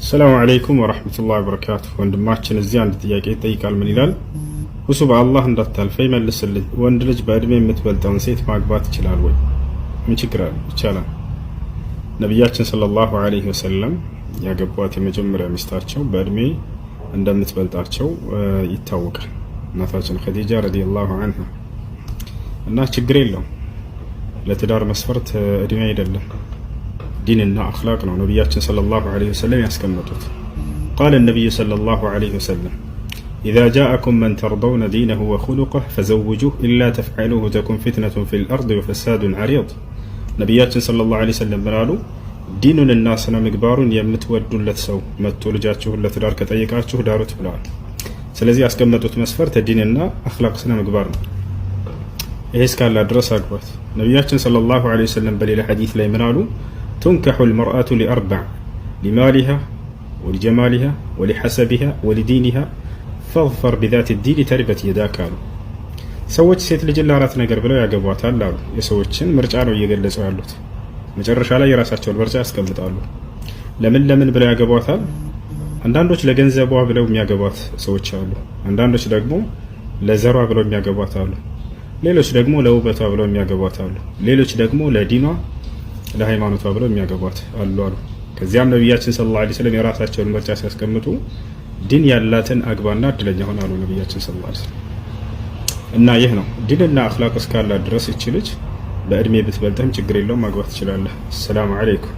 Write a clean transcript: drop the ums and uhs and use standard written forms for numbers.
السلام عليكم ورحمة الله وبركاته። ወንድማችን እዚህ አንድ ጥያቄ ይጠይቃል። ምን ይላል? ሁሱ በአላህ እንዳታልፈኝ መልስልኝ። ወንድ ልጅ በእድሜ የምትበልጠውን ሴት ማግባት ይችላል ወይ? ምን ችግር አለ? ይቻላል። ነቢያችን صلى الله عليه وسلم ያገቧት የመጀመሪያ ሚስታቸው በእድሜ እንደምትበልጣቸው ይታወቃል። እናታችን ኸዲጃ رضي الله عنها። እና ችግር የለውም። ለትዳር መስፈርት እድሜ አይደለም፣ ዲንና አኽላቅ ነው ነቢያችን صلى الله عليه وسلم ያስቀመጡት። قال النبي صلى الله عليه وسلم: إذا جاءكم من ترضون دينه وخلقه فزوجوه، إلا تفعلوه تكن فتنة في الأرض وفساد عريض። ነቢያችን صلى الله عليه وسلم ምን አሉ? ዲኑንና ስነ ምግባሩን የምትወዱለት ሰው መጥቶ ልጃችሁን ለትዳር ከጠየቃችሁ ዳሩት ብለዋል። ስለዚህ ያስቀመጡት መስፈርት ዲንና አኽላቅ ስነ ምግባር ነው። ይሄ እስካላ ድረስ አግባት። ነቢያችን صلى الله عليه وسلم በሌላ ሐዲስ ላይ ምን አሉ? تنكح المرأة لأربع: لمالها ولجمالها ولحسبها ولدينها، فاظفر بذات الدين تربت يداك አሉ። ሰዎች ሴት ልጅን ለአራት ነገር ብለው ያገቧታል አሉ። የሰዎችን ምርጫ ነው እየገለጹ ያሉት። መጨረሻ ላይ የራሳቸውን ምርጫ ያስቀምጣሉ። ለምን ለምን ብለው ያገቧታል? አንዳንዶች ለገንዘቧ ብለው የሚያገቧት ሰዎች አሉ። አንዳንዶች ደግሞ ለዘሯ ብለው የሚያገቧት አሉ። ሌሎች ደግሞ ለውበቷ ብለው የሚያገቧት አሉ። ሌሎች ደግሞ ለዲኗ ለሃይማኖቷ ብለው የሚያገቧት አሉ አሉ። ከዚያም ነቢያችን صلى الله عليه وسلم የራሳቸውን ምርጫ ሲያስቀምጡ ዲን ያላትን አግባና እድለኛ ሁን አሉ ነቢያችን صلى الله عليه وسلم። እና ይህ ነው፣ ዲንና አኽላቅ እስካላት ድረስ ይቺ ልጅ በእድሜ ብትበልጥህም ችግር የለውም፣ ማግባት ትችላለህ። السلام عليكم።